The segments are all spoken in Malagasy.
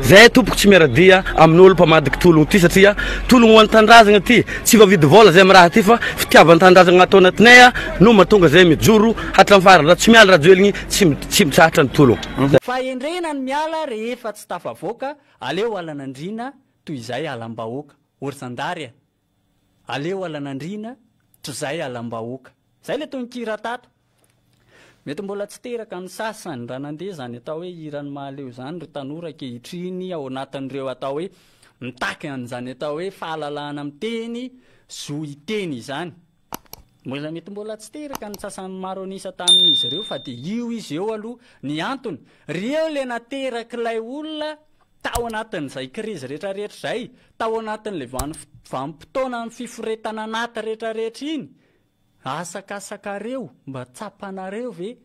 Zay tompoko tsy miara-dia amin'olo mpamadiky tologno ty satria tologno ho an'ny tanindrazagna ty, tsy voavidy vôla zay am raha ty fa fitiavan-tanindrazagna ato anatinay no mahatonga zay mijoro hatram farany, raha tsy miala Rajoeligny tsy tsy mitsahatra ny tologno. Fahendrena ny miala rehefa tsy tafavoaka, aleo alan'andriana toy izay alam-bahoaka. Ory zandary a! Aleo alan'andriana tozay alam-bahoaka. Zay le tononkira tato. Mety mbola tsy teraka ny sasany raha nandeha izany atao hoe hiran'ny mahaleo izany ry tanora ankehitriny ao anatin'ireo atao hoe mitaky an'izany atao hoe fahalalahana miteny, zo hiteny izany. Mbola mety mbola tsy teraka ny sasany maro an'isa tamin'izy ireo fa dia io izy eo aloha ny antony. Ry eo le naterak'ilay olona tao anatin'izay krizy rehetrarehetra izay, tao anatin'ilay vanim-potoanan'ny fiforetana anaty rehetrarehetra iny. Asakasakareo, mba tsapanareo ve?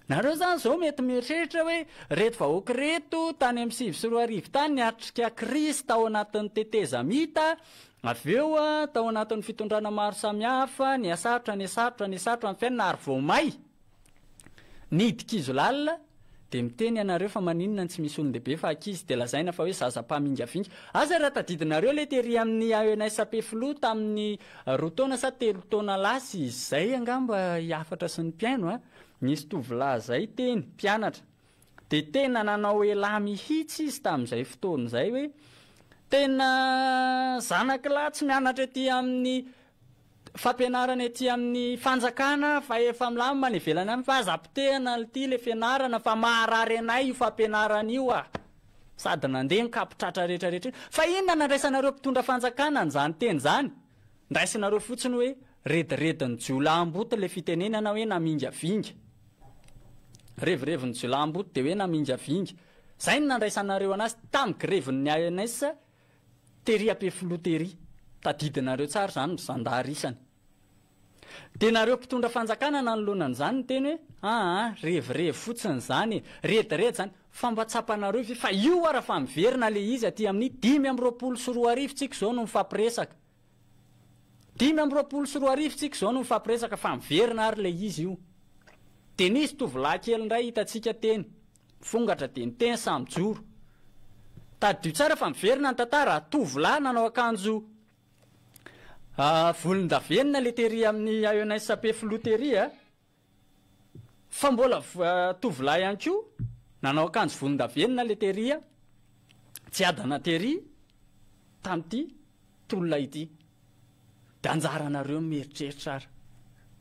Nareo zany zao mety mieritreritra hoe reto vahoaka reto tany amin'ny 2009 tany niatrika krizy tao anatin'ny tetezamita, avy eo tao anatin'ny fitondrana maro samihafa, nihasarotra, nihasarotra, nihasarotra ny fiainana ary vao may Nidi-kizo lalina, dia miteny ianareo fa maninona no tsy misy olon-dehibe fa ankizy, dia lazaina fa hoe zaza mpamingavinga. Aza raha tadidinareo ilay tery amin'ny AENS Ampefiloha tamin'ny roa taona sa telo taona lasa izay angamba i Hafatra sy ny mpihaino a! Nisy tovolahy izay teny, mpianatra, dia tena nanao elah mihitsy izy tamin'izay fotoana izay hoe tena zanak'lah tsy mianatra ety amin'ny Fampianarana ety amin'ny fanjakana fa efa milamina any ivelany any fa aza potehina lty le fianarana fa maharary anay io fampianarana io ah! Sady nandeha ny kapotratra rehetra rehetra iny. Fa inona nandraisanareo mpitondra fanjakana an'izany teny izany? Ndraisinareo fotsiny hoe rediredin'ny jiolahimboto le fitenenana hoe namingavinga. Revirevin'ny jiolahimboto dia hoe namingavinga. Zay no nandraisanareo anazy tamin'ny grevin'ny ANS Tery Ampefiloha tery. Tadidinareo tsara izany ry zandary isany. Dia nareo mpitondra fanjakana nanoloana an'izany niteny hoe aa revirevy fotsiny izany e, rediredy izany. Fa mba tsapanareo ve fa io ara fa miverina le izy aty amin'ny 2025 tsika izao no mifampiresaka. 2025 tsika izao no mifampiresaka fa miverina ary le izy io. Dia nisy tovolahy kely indray hitantsika teny. Fongatra dia niteny samy mijoro. Tadidio tsara fa miverina ny tantara, tovolahy nanao akanjo volondavenona le tery amin'ny AENS Ampefiloha tery a! Fa mbola tovolahy ihany koa nanao akanjo volondavenona le tery Tsiadana tery tamin'ity tolona ity. Dia anjaranareo ny mieritreritra ary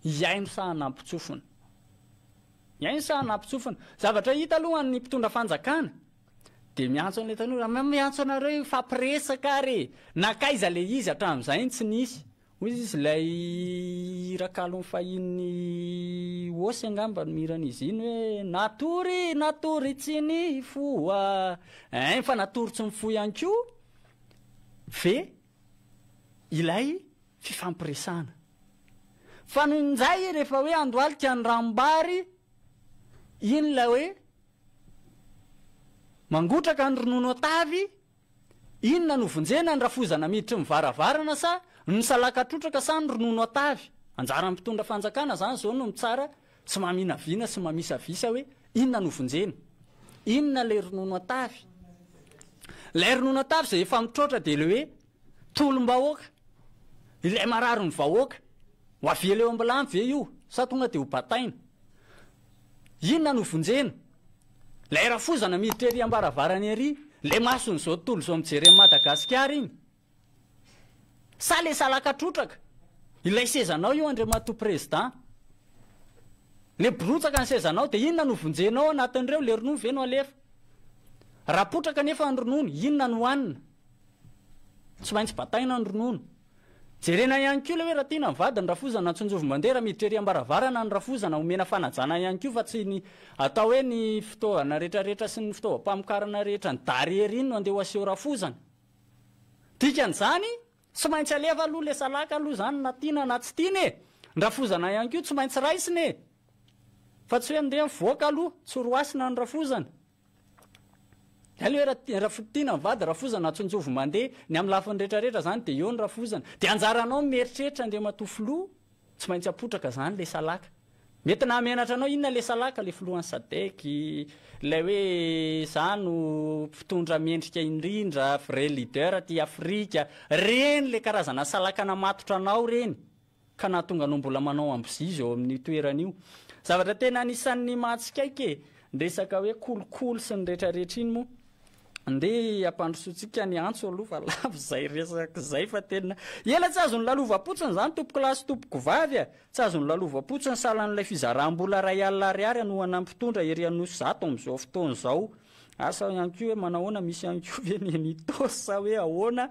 hihaino sa hanampin-tsofina. Hihaino sa hanampin-tsofina. Zavatra hita aloha ny mpitondra fanjakana dia miantso an'ilay tanora, miantso anareo hifampiresaka ary e! Nankaiza ilay izy hatramin'izay no tsy nisy. Hoy izy ilay hira kalon'ny fahiny Hosy angamba no hiran'izy iny hoe natory natory tsy nifoha ein fa natory tsy mifoha ihany koa ve ilay fifampiresahana. Fa no injay rehefa hoe andohalika ny ranombary iny ilay hoe mangotraka ny ronono an-tavy Inona no vonjena, ny rafozana miditry ny varavarana sa ny salaka trotraka sa ny ronono atavy? Anjaran'ny mpitondra fanjakana zany zao no mitsara sy maminavina sy mamisavisa hoe inona no vonjena? Inona ilay ronono atavy? Ilay ronono atavy izay efa mitroatra dia ilay hoe tolom-bahoaka, ilay marary ny vahoaka. Ho avela eo am-bilany ve io sa tonga dia ho bataina? Inona no vonjena? Ilay rafozana miditra ery am-baravarana ery, ilay mason'izao tontolo izao mijery an'i Madagasikara iny. Sa ilay salaka trotraka? Ilay sezanao io Andriamatoa Président. Ilay borotsaka ny sezanao dia inona no vonjenao ao anatin'ireo? Ilay ronono ve no alefa? Raha potraka anefa ny ronono, inona no hohanina? Tsy maintsy bataina ny ronono. Jerena ihany koa ilay hoe raha tiana ny vadiny rafozana tsinjovim-bandeha raha miditra ery am-baravarana ny rafozana omena fanajana ihany koa fa tsy ny atao hoe ny fitaovana rehetrarehetra sy ny fitaovam-pamokarana rehetra ny dary ery iny no andeha ho aseho rafozana. Dikan'izany tsy maintsy alefa aloha ilay salaka aloha izany na tiana na tsy tiana e! Ny rafozana ihany koa tsy maintsy raisina e! Fa tsy hoe andeha mivoaka aloha tsy roasina ny rafozana. Aleo hoe raha tiana ny vady rafozana tsonjovy mandeha, ny amin'ny lafiny rehetra rehetra zany dia eo ny rafozana. Dia anjaranao ny mieritreritra Andriamatoa Filoha, tsy maintsy apotraka zany ilay salaka. Mety nahamenatra anao inona le salaka, le filohan'ny Sadec, ilay hoe za no mpitondra mendrika indrindra, vrai leader aty Afrika, reny le karazana salaka namatotra anao reny ka nahatonga anao mbola manao ambozizy eo amin'io toerana io. Zavatra tena anisan'ny mahatsikaiky e, ny resaka hoe kolikoly sy ny retraretra iny moa. Ndeha hampandrosoantsika ny antso aloha fa lava izay resaka izay fa tena ela tsy azo nilalovam-potsiny izany tompokolahy sy tompokovavy a! Tsy azo nilalovam-potsiny sahalan'ilay fizaram-bola 1000 ariary hanohana ny mpitondra ery Anosizato amin'izao fotoana izao. Asa ihany koa hoe manahoana, misy ihany koa ve ny eny Itaosy sa hoe ahoana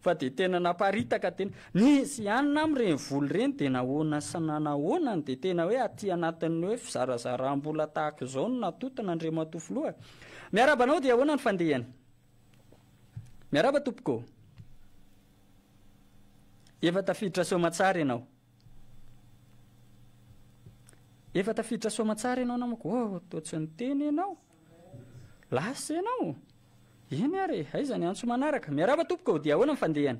fa dia tena naparitaka tena. Nisy ihany na amin'ireny vola ireny dia nahoana sy nanahoana no dia tena hoe aty anatin'ny hoe fizarazaram-bola tahaka izao no natontona Andriamatoa Filoha. Miarahaba anao dia ahoana ny fandehany? Miarahaba tompoko. Efa tafiditra soamatsara ianao. Efa tafiditra soamatsara ianao namako. Oh, toa tsy niteny ianao. Lasa ianao. Eny ary e, aiza ny antso manaraka? Miarahaba tompoko, dia ahoana ny fandehany?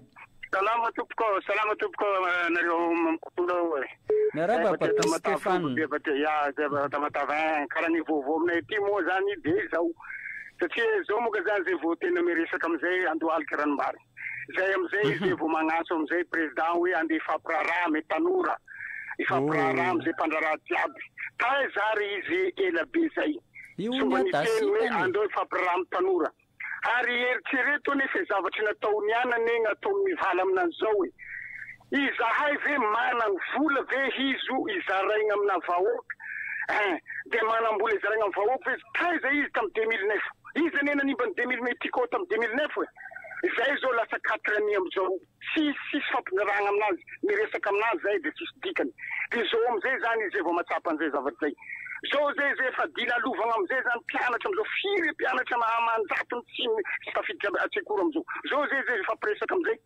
Salama tompoko, salama tompoko nareo mamkotonao e. Miarahaba Papy Stéphane. Ya, Tamatave hein, karaha ny vaovao aminay aty moa zany de zao. Satria zao moka zany zay vao tena miresaka amizay andohaliky ranombary. Zay amizay zay vao magnantso amizay président hoe andeha hifampiraharaha amy tanora, hifampiraharaha amizay mpandraharaha jiaby. Taiza ary izy ela be zay. Io Tsy mba ny niteny hoe adasitany e. andao hifampiraharaha amy tanora. Ary eritrereto anefa e zavatry nataony any anie gn'ataony mivala aminan'izao e. Izahay ve managn vola ve hizo hizaraigna amina vahoaka hein. De manam-bola hizaraigna am vahoaka ve izy? Taiza izy tam 2009? Izy anie nanimba ny 2000 Tiko tam 2009 e. Izay zao lasa quatre années amizao. Tsisy tsisy fampizaragna aminazy, miresaka aminazy zay de tsisy dikany. De zao amizay zany izy zay vao matsapa an'izay zavatra zay. Zao zay zay efa dilalovagna amizay zany mpianatra amizao, firy mpianatra amanjatony tsy tsy tafiditra an-tsekoly amizao. Zao zay zay hifampiresaka amizay.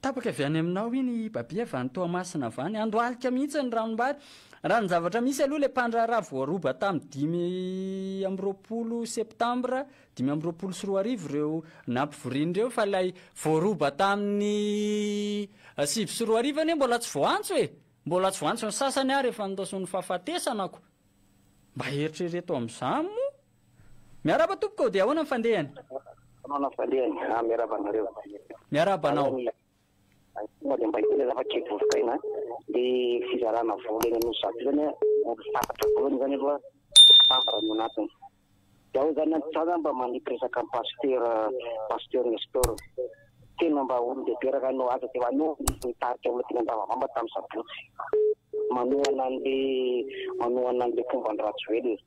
Tapaka avy any aminao iny i Baby avy any Toamasina avy any. Andohalika mihitsy ny ranombary. Raha ny zavatra misy aloha ilay mpandraharaha voaroba tamin'ny 25 septambra 2025 ireo nampivoriana ireo fa ilay voaroba tamin'ny 2009 anie mbola tsy voaantso e! Mbola tsy voaantso ny sasany ary efa nindaosin'ny fahafatesana ko! Mba eritrereto amin'izany moa! Miarahaba tompoko ô! Dia ahoana ny fandehany? Ahoana ny fandehany? Ah, miarahaba anareo. Miarahaba anao. Tonga dia mba hiteny angamba kely vovokaina an. Le fizarana vola eny Anosizato io zany an, olo fantatra voalohany zany aloha septembre no anatiny. Dia ao zany an, za zany mba manipy resaka am pasteur pasteur Nestor. Tena mba olon-dehibe raka anao, aza dia anao nitarika olona teny Andavamamba tamin'ny sabotsy. Manohana an'le manohana an'le mpomba an'i Rajoelina.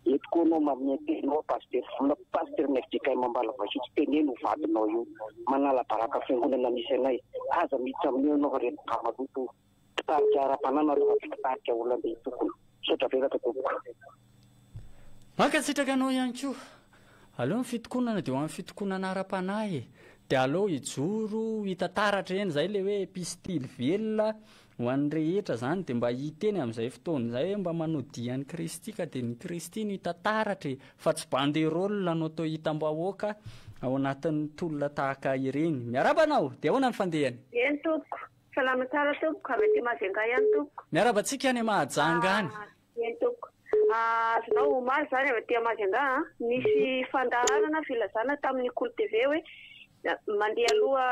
Eto koa anao manome teny ao Pasitera Vola, Pasitera ny FJKM Ambalavahitsy, teneno ho vadinao io. Manala baraka fiangonana misy anay. Aza miditra amin'io ianao fa reny ba maloto io. Mpitarika ara-panahy nareo fa tsy mpitarika olona andeha hitokona. Misaotra betsaka tompoko. Mankasitraka anao ihany koa. Aleo ny fitokonana dia ho an'ny fitokonana ara-panahy e. Dia aleo hijoro ho hita taratra eny izay ilay hoe epistily velona Ho an'ny rehetra izany dia mba hiteny amin'izay fotoana izay hoe mba manao dia an'i Kristy ka dia ny Kristy no hita taratra e, fa tsy banderole no atao hitam-bahoaka ao anatin'ny tolona tahaka ireny. Miarahaba anao! Dia ahoana ny fandehany? Eny tompoko. Salama tsara tompoko, avy aty Majunga ihany tompoko. Miarahaba antsika any Mahajanga any. Eny tompoko. Azonao omaly izany avy aty Majunga an, nisy fandaharana filazana tamin'ny Kolo TV hoe mandeha aloha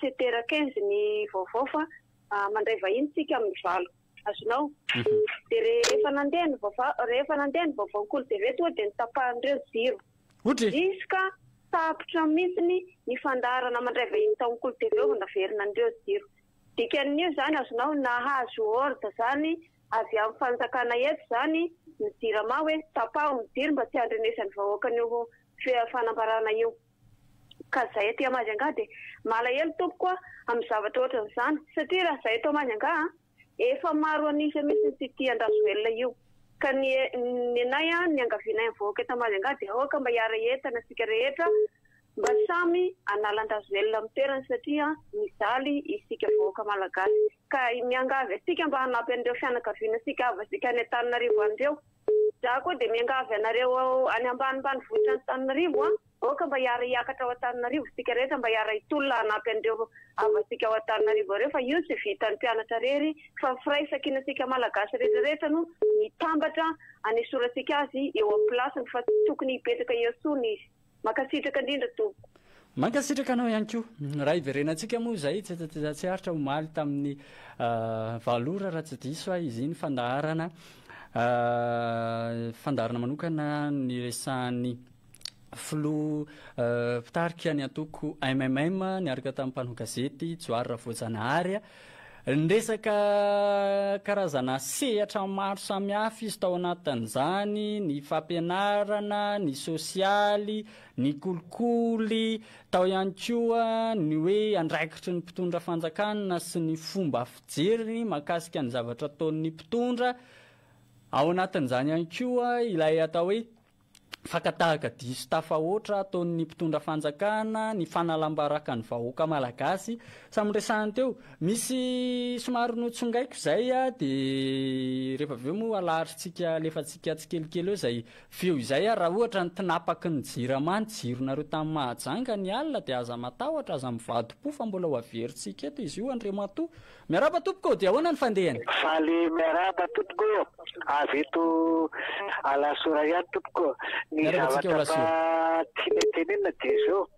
sept heures quinze ny vaovao fa mandray vahiny tsika amin'ny valo. Azonao? Dia rehefa nandeha ny vaovao, rehefa nandeha ny vaovaon'ny Kolo TV tonga dia notapahan'ireo jiro. Ohatry e! Jusqu'à tapitra mihitsy ny fandaharana mandray vahiny tao amin'ny Kolo TV vao naverina an'ireo jiro. Dikan'io izany azonao nahazo ordre izany avy amin'ny fanjakana eto izany ny jirama hoe tapaho ny jiro mba tsy handrenesan'ny vahoaka an'io fanambarana io. Ka izay aty Majunga dia malahelo tompoko a amin'ny zavatra ohatran'izany satria raha izay eto Majunga a efa maro an'isa mihitsy ny tsy tia an-dRajoelina io. Ka ny nenay a ny angavianay ny vahoaka eto Majunga dia aoka mba hiara-hientana isika rehetra Mba samy hanala an-dRajoelina amin'ny toerany satria mijaly isika vahoaka Malagasy. Ka miangavy antsika mba hanampy an'ireo fianakaviana sy havantsika any Antananarivo any ireo. Za koa dia miangavy anareo any ambanimbanivohitra Antananarivo an! Aoka mba hiara-hiakatra ao Antananarivo isika rehetra mba hiara-hitolona hanampy an'ireo havantsika ao Antananarivo ireo fa io tsy vitan'ny mpianatra irery fa ny firaisankinantsika Malagasy rehetra rehetra no mitambatra hanesorantsika azy eo amin'ny place-ny fa tsy tokony hipetraka eo intsony izy. Mankasitraka indrindra tompoko. Mankasitraka anao ihany koa. Raha hiverenantsika moa izay tsy aritra omaly tamin'ny valo ora raha tsy diso aho izy iny fandaharana fandaharana manokana niresahan'ny filoha mpitarika ny antoko MMM niaraka tamin'ny mpanao gazety Johary Ravoajanahary. Niresaka karazana sehatra maro samihafa izy tao anatin'izany, ny fampianarana, ny sosialy, ny kolikoly, tao ihany koa ny hoe andraikitry ny mpitondra fanjakana sy ny fomba fijeriny mahakasika ny zavatra ataon'ny mpitondra. Ao anatin'izany ihany koa ilay atao hoe fakan-tahaka diso tafahoatra ataon'ny mpitondra fanjakana, ny fanalam-baraka ny vahoaka malagasy. Samy resahiny teo. Misy somary notsongaiko izay dia rehefa avy eo moa alaharintsika alefantsika tsikelikely eo izay feo izay. Raha ohatra ny tinapaky ny jirama ny jironareo tany Mahajanga ny alina dia aza matahotra, aza mivadi-po fa mbola ho averintsika eto izy io Andriamatoa. Miarahaba tompoko ô, dia ahoana ny fandehany? Faly miarahaba tompoko ô, avy eto Alasora ihany tompoko ô. Ny Miarahaba antsika ao zavatra Alasora. mba tiana tenenina dia izao,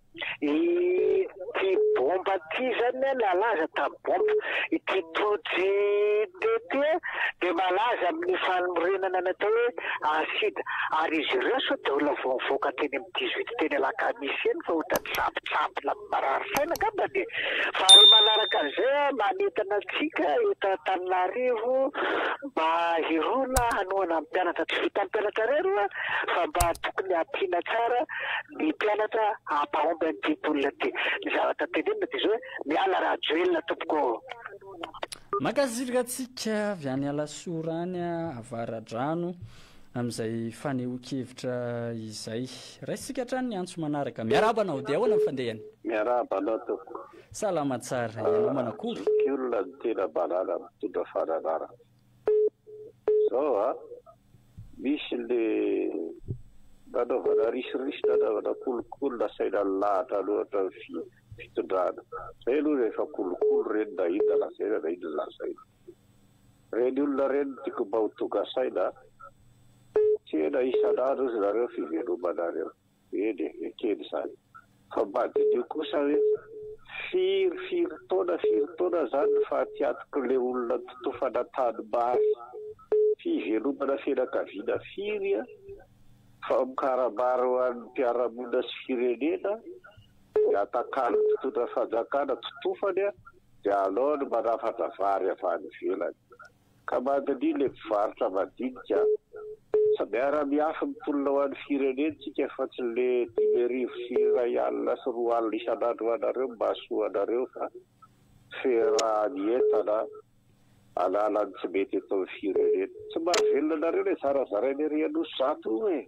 ity bomba ity zany an, nalaza tamin'ny bomba, ity Todzi ity an dia malaza amin'ny fanorenana ny atao hoe acide, ary izy ireo sao dia olona vao nivoaka teny amin'ny 18 teny Alakamisy eny fa ohatran'ny sambotsambona Marary saina angambany e! Faharoa manaraka an'izay, manentana antsika eto Antananarivo mba hirona hanohana ny mpianatra. Tsy vitan'ny mpianatra irery ho'a fa mba tokony hampiana tsara ny mpianatra hampahomby an'ity tolona ity. Ny zavatra tenenina dia izao hoe, miala Rajoelina tompoko ô! Mankasitraka antsika avy any Alasora any Avaradrano amin'izay fanehoan-kevitra izay. Raisintsika hatrany ny antso manaraka. Miarahaba anao, dia ahoana ny fandehany? Miarahaba anao tompoko. Salama tsara, ianao manakory? Zokiolona ny tena malala mitondra fananarana. Zao a, misy le nanaovana risoriso nanaovana kolikoly nasaina nilahatra loatra ny fitondrana. Zay aloha rehefa kolikoly reny na inona lazaina na inona lazaina. Reny olona reny no tiako mba ho tonga saina a! Tena isan'andro ozy nareo fivelomanareo. Eny e, ekena izany. Fa mba diniho kosa hoe firy firy taona firy taona zany ny fahatiatok'le olona nototofana tanimbary. Fivelomana fianakaviana firy a! Famokaram-bary ho an'ny mpiara-monina sy firenena dia atakalon'ny mpitondra fanjakana totofany a! Dia alao ny manafatra vary avy any ivelany. Ka mandiniha le mpivarotra madinika a. Sa miara miafy mitolona ho an'ny firenena tsika fa tsy le 2005 sy 2000 isan'andro ho anareo no mahasoa anareo fa ferahan'ny entana alalan'ny tsy mety eto amin'ny firenena. Tsy mahavelona anareo le zarazaraina ery Anosizato io e.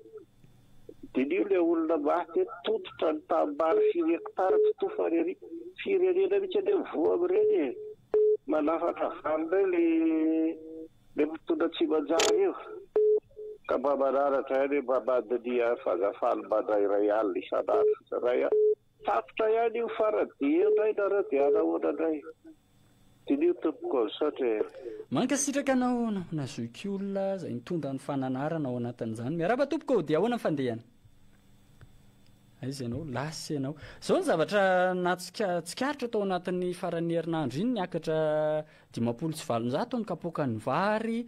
Diniho le olona maty eto tototra ny tanimbary firy hectare totofany ery. Firenena mihitsy anie mivoa amin'ireny e. Manafatra vary indray le le mpitondra tsy manjary io. Ka mba mananatra ihany hoe mba mandiniha faza faly mandray 1000 isan'andro fotsiny ray a. Tapitra ihany io farany dia eo indray nareo dia hanahoana indray. Diniho tompoko, misaotra e. Mankasitraka anao namana zokiolona izay nitondra ny fananarana ao anatin'izany. Miarahaba tompoko, dia ahoana ny fandehany? Aiza ianao? Lasa ianao. Izao ny zavatra natsika tsikaritra tao anatin'ny faran'ny herinandro iny, niakatra 850 ny kapoakan'ny vary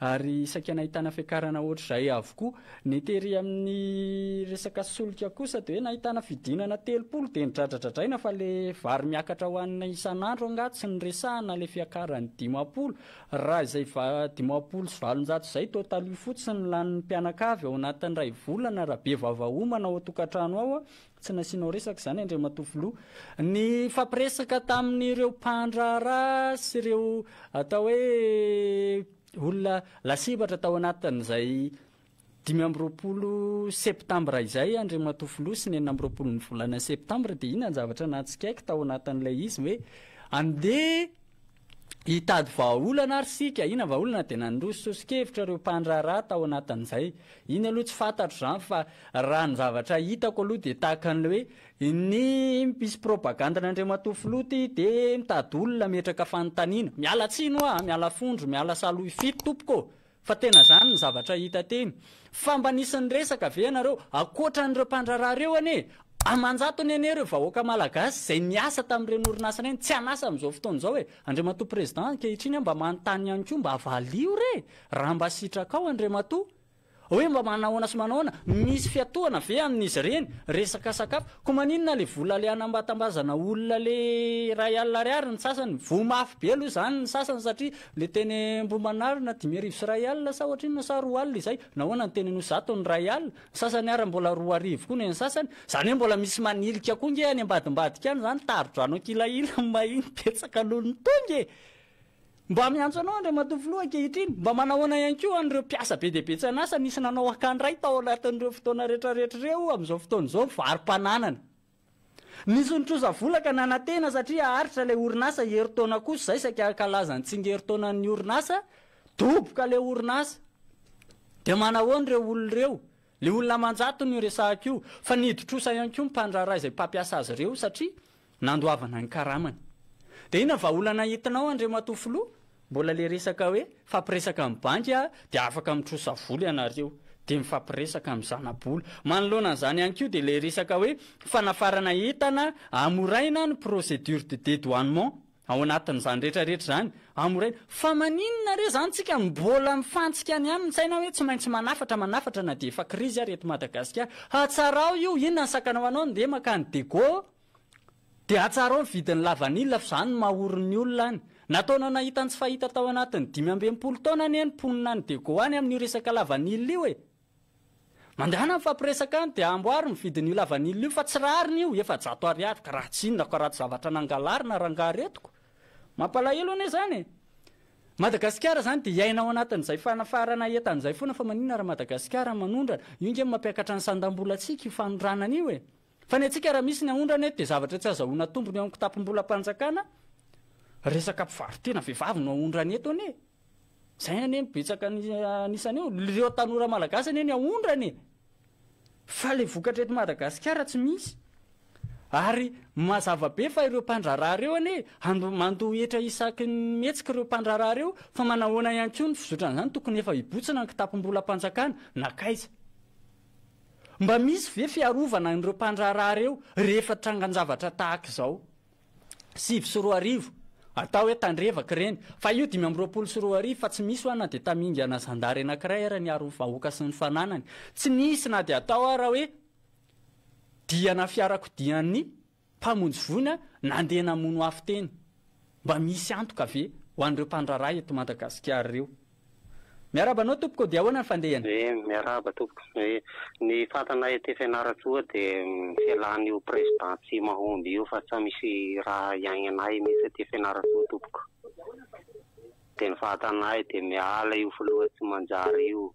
ary saika nahitana fiakarana ohatr'izay avokoa. Ny tery amin'ny resaka solika kosa dia hoe nahitana fidinana 30 dia nidradradradraina fa le vary miakatra hohanina isan'andro angaha tsy niresahana le fiakaran'ny 50. Raha izay 850 izay totalio fotsiny ny lanin'ny mpianakavy ao anatin'ny iray volana raha be vava homana ao an-tokantrano ao Tsy nasianao resaka izany Andriamatoa Filoha. Nifampiresaka tamin'ireo mpandraharaha sy ireo atao hoe olona lasibatra tao anatin'izay 25 septambra izay Andriamatoa Filoha sy ny 26 ny volana septambra dia inona ny zavatra nahatsikaiky tao anatin'ilay izy hoe andeha. Hitady vahaolana ary isika, inona vahaolana? Dia nandroso soso-kevitra ireo mpandraharaha tao anatin'izay. Iny aloha tsy fantatro izany fa raha ny zavatra hitako aloha dia tahaka an'ilay hoe ny misy propagandan'Andriamatoa Filoha ity dia mitady olona hametraka fanontaniana. Miala tsiny hoa, miala fondro, miala salohy fito tompoko ô! Fa tena zany ny zavatra hita teny. Fa mba nisy niresaka ve ianareo ankoatran'ireo mpandraharaha ireo anie? Amanjatony anie ireo vahoaka malagasy izay niasa tamin'ireny orinasa ireny tsy an'asa amin'izao fotoana izao e! Andriamatoa Président ankehitriny aho mba manontany ihany koa mba valio re raha mba sitrakao Andriamatoa Hoe mba manahoana sy manahoana? Misy fiatohana ve amin'izy ireny? Resaka sakafo. Koa maninona le vola le anambatambazana olona le 1000 ariary ny sasany? Voa mafy be aloha izany ny sasany satria le teny Ambohimanarina 2005 sa ohatrinona sa 20 izay? Nahoana ny teny Anosizato ny 1000? Ny sasany ary mbola 2000 koa ny an'ny sasany. Izany hoe mbola misy manilika koa nge any ambadimbadika any izany, tari-drano ankilahila mahiny betsaka noho ny tonga e! Mba miantso anao Andriamatoa Filoha ankehitriny, mba manahoana ihany koa an'ireo mpiasa be dia be tsy an'asa nisy nanao akandray tao anatin'ireo fotoana rehetrarehetra ireo amin'izao fotoana izao varo-pananana. Nisy nitrosa vola ka nanantena satria haharitra ilay orinasa herintaona kosa izay saika hankalaza ny tsingerintaonan'ny orinasa, doboka ilay orinasa. Dia manahoana ireo olona ireo? Ilay olona aman-jatony io resahako io, fa nidi-trosa ihany koa ny mpandraharaha izay mpampiasa azy ireo satria nandoavana ny karamany. Dia inona vahaolana entinao Andriamatoa Filoha? Mbola ilay resaka hoe mifampiresaka amin'ny banky dia afaka mitrosa vola ianareo, dia mifampiresaka amin'ny zana-bola. Manoloana an'izany ihany koa dia ilay resaka hoe fanafarana entana hamoraina ny procédure de dédouanement. Ao anatin'izany rehetra rehetra izany, hamoraina. Fa maninona re izany tsika mbola mifantsika any ihany ny saina hoe tsy maintsy manafatra manafatra na dia efa krizy ary eto Madagasikara. Hatsarao io, inona ny sakana ho anao ndeha mankany Dego dia hatsarao ny vidin'ny lavanila fa izany no maha-ory ny olona any. Nataonao nahita ny tsy fahita tao anatin'ny 65 taona anie ny mponina any Dego any amin'io resaka lavanila io e. Mandehana mifampiresaka any dia amboary ny vidin'io lavanila io fa tsy rariny io, 400 ariary, ka raha tsy inona ka raha tsy zavatra nangalarina rangaha retoko. Mampalahelo anie zany e! Madagasikara zany dia hiaina ao anatin'izay fanafarana entana izay foana fa maninona raha Madagasikara manondrana? Io nge mampiakatra ny sandam-bolantsika io fanondranana io e! Fa ny antsika raha misy ny aondrana eto dia zavatra tsy azahoana tombony eo amin'ny kitapom-bolam-panjakana, resaka mpivaro-tena vehivavy no aondrana eto anie e! Zay anie no betsaka anisany eo, ireo tanora malagasy anie ny aondrana e! Fa le vokatra eto Madagasikara tsy misy. Ary mazava be fa ireo mpandraharaha ireo anie mandoa hetra isaky ny mihetsika ireo mpandraharaha ireo fa manahoana ihany koa ny fizotran'izany tokony efa hibotsina ny kitapom-bolam-panjakana nankaiza. Mba misy ve fiarovana an'ireo mpandraharaha ireo rehefa trangan-javatra tahaka izao? 2009, atao hoe tandrevaka ireny, fa io 2025 fa tsy misy hoa na dia tamingana zandary anankiray ara niaro ny vahoaka sy ny fananany. Tsy nisy na dia atao ara hoe diana fiarakodian'ny mpamonjy voina nandeha namono afo teny. Mba misy antoka ve ho an'ireo mpandraharaha eto Madagasikara ireo? Miarahaba anao tompoko, dia ahoana ny fandehany? Eh, miarahaba tompoko. Eh, ny fantanay aty Fianarantsoa dia fialan'io président tsy mahomby io fa tsa misy raha iaignanay mihitsy aty Fianarantsoa tompoko. Dia ny fahatanay dia miala io filoha tsy manjary io.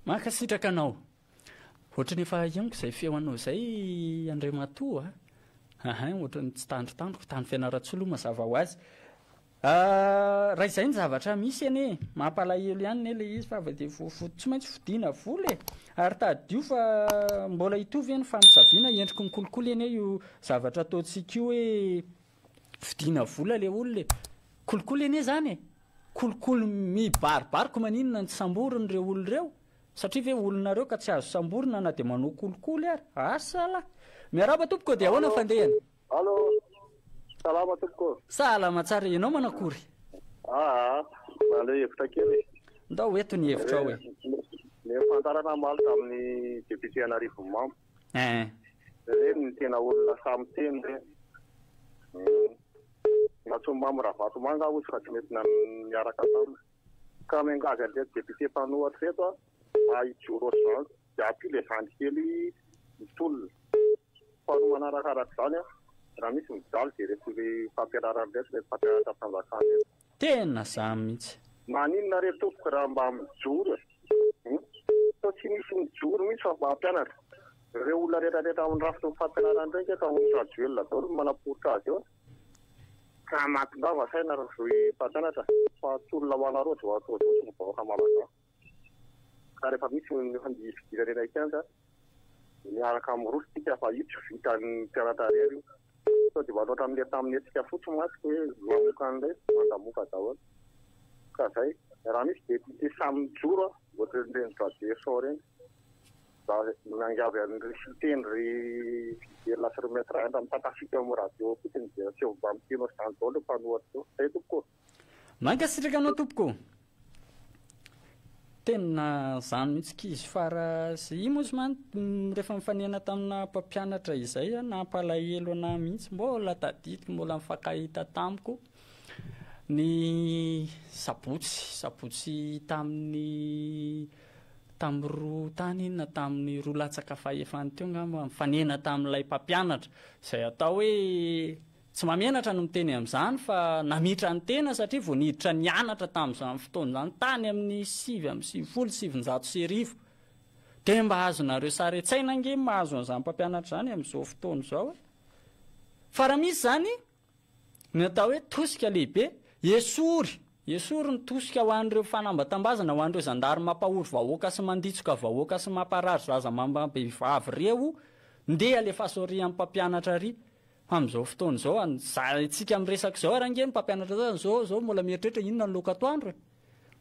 Mankasitraka anao. Ohatran'ny efa henoko izay feo anao izay Andriamatoa a. Ahin, ohatran'ny tsy tandrotandroko tany Fianarantsoa aloha mazava ho azy. Raha izay ny zavatra misy anie, mampalahelo ihany anie ilay izy fa avy dia tsy maintsy fodiana vola e. Ary tadidio fa mbola hitovy ny famosaviana, endriky ny kolikoly anie io zavatra ataontsika io hoe fodiana vola ilay olona e. Kolikoly anie izany e. Kolikoly mibaribary ko maninona no tsy samborina ireo olona ireo? Satria ve olona ireo ka tsy azo samborina na dia manao kolikoly ary? Asa lah. Miarahaba tompoko dia ahoana ny fandehany? Allo, salama tompoko. Salama tsara, ianao manakory? Aa, mahaleo hevitra kely e. Ndao eto ny hevitrao e. Ny famantarana omaly tamin'ny député Anarivonimamo. Eh. Ireny ny tena olona sahy miteny ireny. Nantsoin'i Mamy Ravatomanga aho hozy fa tsy mety niaraka taminy. Ka miangavy an'ireto député mpanohatra ireto aho mba hijoro ohatr'izany. Dia ampio ilay zandry kely mitolona. Faharoa manarakaraka izany, raha misy mijaly dia ireto fampianarana ireto, ireto mpampianatra mpanjakana ireto. Tena zany mihitsy. Maninona re tompoko raha mba mijoro e? Sao tsy misy mijoro mihitsy fa mba hampianatra. Ireo olona rehetra rehetra ao amin'ny rafitry ny fampianarana ireo ange ka Andry Rajoelina daholo no manaporitra azy eo. Ka mahatongava saina ry zohy mpampianatra fa tolona ho anareo izao atao izao sy ny vahoaka malagasy. Ka rehefa misy ny fidirana eny an-kianja miaraka miroso tsika fa io tsy vitan'ny mpianatra irery io. Sao dia mba ohatran'ilay tamin'ny hetsika fotsy mantsy hoe mamoaka an'ilay mandamoka daholo. Ka zay. Raha misy député samy mijoro a, ohatran'ireny Rajerison ireny. Mba miangavy an'i Siteny ry Fidèle sy ry Maître Indra mitatafika eo amin'ny radio fotsiny dia tsy mba miteny ohatr'izany daholo ny mpanohatra eo. Zay tompoko ô. Mankasitraka anao tompoko. Tena zany mihitsy kizy fara sy i moa zany rehefa mifanena tamina mpampianatra izay a, nampalahelo anah mihitsy, mbola tadidiko, mbola nifankahita tamiko ny sabotsy, sabotsy tamin'ny tamin'ny roa tany iny na tamin'ny roa latsaka fahefany teo angamba, nifanena tamin'ilay mpampianatra izay atao hoe tsy mahamenatra no miteny amin'izany fa namitra ny tena satria vao niditra nianatra tamin'izany fotoana izany tany amin'ny 1999. Dia mba azonareo sary an-tsaina ange ny mahazo an'izany mpampianatra izany amin'izao fotoana izao e! Fa raha misy izany Ny atao hoe tosika lehibe, esory, esory ny tosika ho an'ireo fanambatambazana, ho an'ireo zandary mampahory vahoaka sy manditsoka vahoaka sy mamparary zaza amam-behivavy ireo, ndeha alefaso ary amin'ny mpampianatra ary, fa amin'izao fotoana izao, antsika miresaka izao ary ange ny mpampianatra sasany izao izao mbola mieritreritra inona ny laoka atoandro e!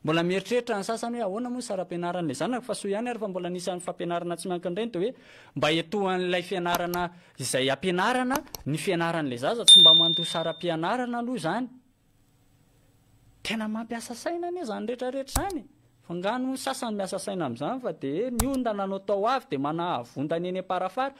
Mbola mieritreritra ny sasany hoe ahoana moa ny saram-pianaran'ilay zanako fa soa ihany ary fa mbola nisy an'ny fampianarana tsy miankina ireny dia hoe mba etohan'ilay fianarana izay ampianarana ny fianaran'ilay zaza tsy mba mandoa saram-pianarana aloha izany. Tena mampiasa saina anie izany rehetra rehetra izany e! Fa angaha moa ny sasany miasa saina amin'izany fa dia hoe ny ondana no atao avy dia manahavondana eny am-parafara.